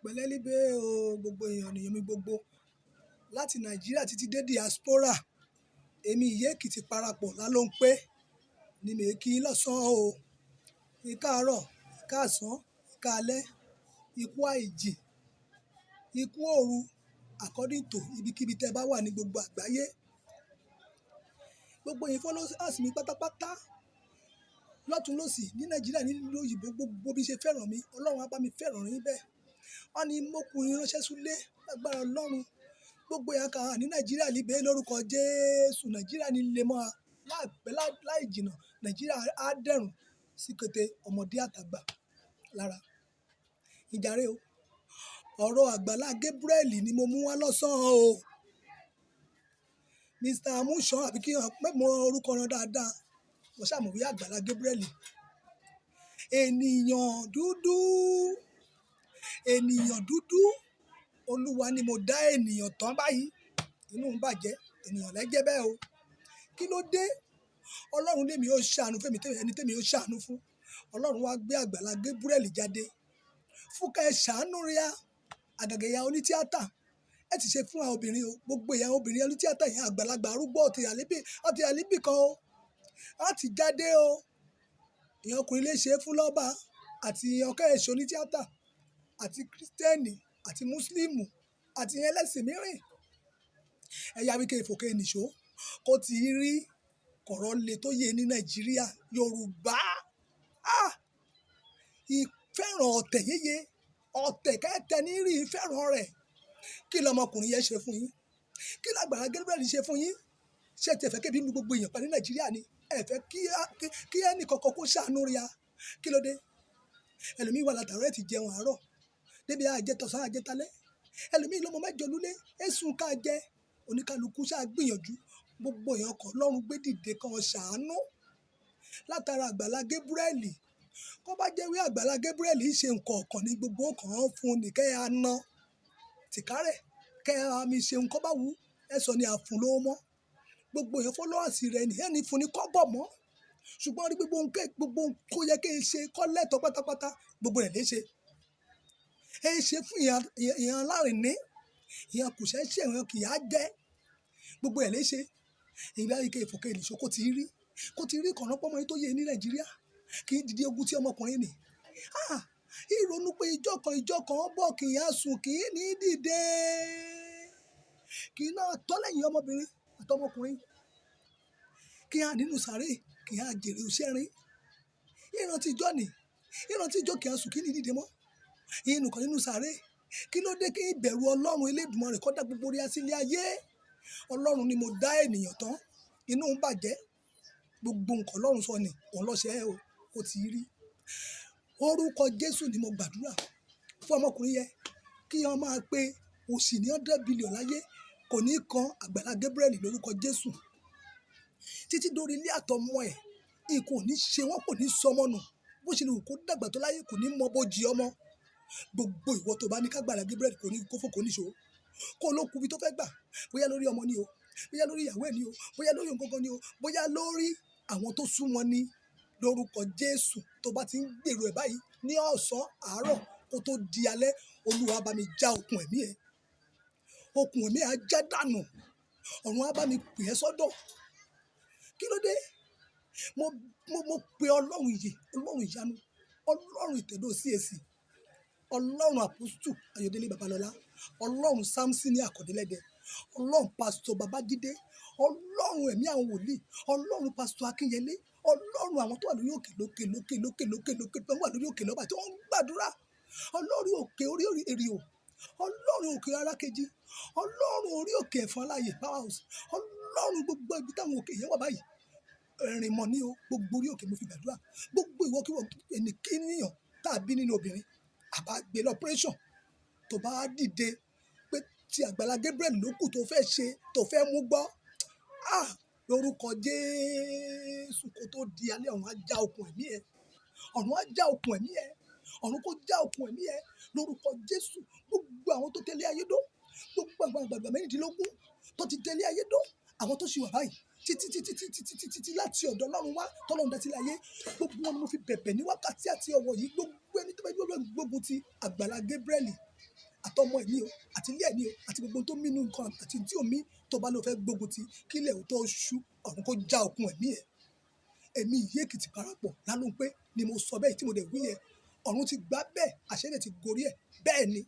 Pẹ̀lẹ́ líbé o, gbogbo èèyàn ènìyàn mi gbogbo láti Nàìjíríà títí dé diaspora. Èmi ìyá Èkìtì parapọ̀ Lálónpé ni mè kí yín lọ́sàn-án o. Ẹ káàárọ̀, ẹ káàsán, ẹ káalẹ́, ikú àìjì, ikú òru according to ibikíbi tí ẹ bá wà ní gbogbo àgbáyé. Gbogbo ẹ̀yin followers mi pátápátá lọ́tùn lósì ní Nàìjíríà nílùú òyìnbó, gbogbo bí ṣe fẹ́ràn mi, Ọlọ́run á bá mi fẹ́ràn yín bẹ́ẹ̀. Wọ́n ní mo kù yín ránṣẹ́ súlé lágbára Ọlọ́run. Gbogbo ẹ̀yà kan ní Nàìjíríà líbé lórúkọ Jésù. Nàìjíríà ní lè mọ́ a láìpẹ́ láì jìnnà. Nàìjíríà á dẹ̀rùn sí kété ọmọdé àtàgbà lára. Ìjàre o. Ọ̀rọ̀ Àgbàlá Gabriel ni mo mú wá lọ́sàn-án o. Mr. Amusan àbí kí wọ́n pẹ́ mọ orúkọ wọn dáadáa. Mo ṣà mọ̀ wí Àgbàlá Gabriel. Ènìyàn dúdú, ènìyàn dúdú. Olúwa ni mo dá ènìyàn tán báyìí. Inú ń bàjẹ́, ènìyàn lẹ́jẹ́ bẹ́ẹ̀ o. Kí ló dé? Ọlọ́run lèmi ó ṣàánú fún èmi, ẹni tèmi ó ṣàánú fún. Ọlọ́run wá gbé Àgbàlá Gabriel jáde. Fún ká ẹ ṣàánú ríá, àgàgà ìyá onítíátà. Ẹ ti ṣe fún àwọn obìnrin o. Gbogbo ìyá obìnrin onítíátà, ìyá àgbàlagbà arúgbó ọtí àlébì kan o. A ti jáde o. Ìyẹn ọkùnrin lè ṣe é fún lọ́ba àti ọkọ ẹ̀ṣọ́ onítíátà àti Kristẹni àti Mùsùlùmí àti ẹlẹ́sìn mìíràn. Ẹ̀yà wíkẹ́ ìfòkè nìṣó kó ti rí kọ̀rọ̀ le tó yé ní Nàìjíríà. Yorùbá, ah! Ìfẹ́ràn ọ̀tẹ̀ yéye, ọ̀tẹ̀ kẹ́tẹ ní rí ìfẹ́ràn rẹ̀. Kí lọmọkùnrin yẹn ṣe fún yín? Kí l'Àgbàlá Gabriel ṣe fún yín? Ṣé ẹ ti fẹ́ kí ebi lu gbogbo èèyàn pa ní Nàìjíríà ni? Ẹ fẹ́ kí ẹnì kankan kó ṣàánú ríá. Kí ló dé? Ẹlòmíì wà látàárọ̀ ẹ ti jẹun àárọ̀. Débi a jẹ tọ̀sán, a jẹ talẹ́. Ẹlòmíì lọ́mọ mẹ́jọ lulé, èsùn ká jẹ. Oníkálukú ṣá gbìyànjú. Gbogbo èèyàn kan Ọlọ́run gbé dìde kan ṣàánú látara Àgbàlá Gabriel. Kó bá jẹ́ wí Àgbàlá Gabriel ṣe nǹkan ọ̀kan ní gbogbo kan fún ni kẹ́ ẹ ná tìkárẹ̀, kẹ́ ẹ mi ṣe nǹkan bá wù. Ẹ sọ ni a fún lówó mọ́. Gbogbo èèyàn followers rẹ̀ ni ẹni fún ni kọ́bọ̀ mọ́. Ṣùgbọ́n rí gbogbo nǹkan, gbogbo nǹkan kó yẹ kí ẹ ṣe kọ́lẹ́tọ̀ pátápátá, gbogbo rẹ̀ lè ṣe. Ẹ ṣe fún ìyẹn aláìní, ìyẹn kò ṣe é ṣe, ìyẹn kì í á jẹ́. Gbogbo ẹ̀ lè ṣe. Ìgbà yìí kí ìfòkè nìṣó kó ti rí, kó ti rí kànáà pọ́nmọ́ yín tó yé ní Nàìjíríà. Kì í dìde ogun tí ọmọkùnrin nì. Ah! Ìrònú pé ìjọ kan bọ̀ kì í á sùn, kì í ní dìde. Kì í náà tọ́ lẹ́yìn ọmọbìnrin àti ọmọkùnrin. Kì í á nínú sàárè, kì í á jèrè òṣèré. Ìrántí ìjọ ni, ìrántí ìjọ kì í á sùn kì í ní dìde mọ́. Ìyẹn nìkan nínú sàárè. Kí ló dé kí ìbẹ̀rù Ọlọ́run Elédùmarè kó dá gbogbo orí asílẹ̀ ayé? Ọlọ́run ni mo dá ènìyàn tán. Inú ń bàjẹ́. Gbogbo nǹkan Ọlọ́run sọ ni òun ló ṣe é o. Ó ti rí. Orúkọ Jésù ni mo gbàdúrà fún ọmọkùnrin yẹn kí wọ́n máa pe òṣì ní 100 billion láyé kò ní kan Àgbàlá Gabriel lórúkọ Jésù. Títí dórí ilé àtọmọ ẹ̀, nǹkan ò ní ṣe wọ́n, kò ní sọmọ nù. Bó ṣe lè wù kó dàgbà tó láyé kò ní mọ bó jí ọmọ. Gbogbo ìwọ tó bá ní ká Àgbàlá Gabriel kò ní kó fò kò ní ṣòro. Kó ló kú bí tó fẹ́ gbà. Bóyá lórí ọmọ ni o, bóyá lórí ìyàwó ẹ̀ ni o, bóyá lórí nǹkan kan ni o, bóyá lórí àwọn tó sún wọn ni lórúkọ Jésù. Tó bá ti ń gbèrò ẹ̀ báyìí ní ọ̀sán àárọ̀ kó tó di alẹ́, Olúwa bá mi já okùn ẹ̀mí ẹ. Okùn ẹ̀mí á já dànù. Ọ̀run á bá mi pè ẹ́ sọ́dọ̀. Kí ló dé? Mo pe Ọlọ́run ìyè, Ọlọ́run ìyanu, Ọlọ́run ìtẹ̀dó CAC, Ọlọ́run Apostle Ayọ̀délé Babalọ́lá, Ọlọ́run Samson Akọ̀délẹ́dẹ, Ọlọ́run Pastor Babájídé, Ọlọ́run ẹ̀mí àwọn wòlíì, Ọlọ́run Pastor Akínyẹlé, Ọlọ́run àwọn tó wà lórí òkè lókè lókè lókè lókè lókè tó wà lórí òkè lọ́ba tí wọ́n ń gbàdúrà. Ọlọ́run òkè orí èrìò, Ọlọ́run òkè arákejì, Ọlọ́run orí òkè ẹ̀fọn aláyè power house, Ọlọ́run gbogbo ibi táwọn òkè yẹn wà báyìí. Ẹ̀rìn mọ̀ ní o, gbogbo orí òkè mo fi gbàdúrà. Gbogbo ìwọ kí wọ́n ẹni kíníyàn tàbí nínú obìnrin, àbá gbé lọ operation tó bá dìde pé tí Àgbàlá Gabriel ló kù tó fẹ́ ṣe, tó fẹ́ mú gbọ́. Ah! Lórúkọ Jésù kó tó di alẹ́, ọ̀run á já okùn ẹ̀mí ẹ. Ọ̀run á já okùn ẹ̀mí ẹ. Ọ̀run kó já okùn ẹ̀mí ẹ. Lórúkọ Jésù, gbogbo àwọn tó tẹ̀lé ayé dó, gbogbo àwọn àgbàgbà mẹ́rìndínlógún tó ti tẹ̀lé ayé dó, àwọn tó ṣì wà báyìí títí títí títí títí títí láti ọ̀dọ̀ Ọlọ́run wá tọ́lọ́run dá sílẹ̀ ayé. Gbogbo wọn ni mo fi bẹ̀bẹ̀ ní wákàtí àti ọ̀wọ̀ yìí. Gbogbo ẹni tó bá gbogbo gbógun ti Àgbàlá Gabriel. Àtọmọ ẹ̀ ní o, àti ilé ẹ̀ ní o, àti gbogbo ohun tó mí nínú nǹkan àti tí ò mí, tó bá ló fẹ́ gbógun ti, kí ilẹ̀ ò tó ṣú, ọ̀run kó já okùn ẹ̀mí ẹ̀. Èmi Ìyá Èkìtì Parapọ̀ Lálónpé ni mo sọ bẹ́ẹ̀ tí mo dẹ̀ wí yẹn. Ọ̀run ti gbá bẹ́ẹ̀, àṣẹ dẹ̀ ti gorí ẹ̀. Bẹ́ẹ̀ ni.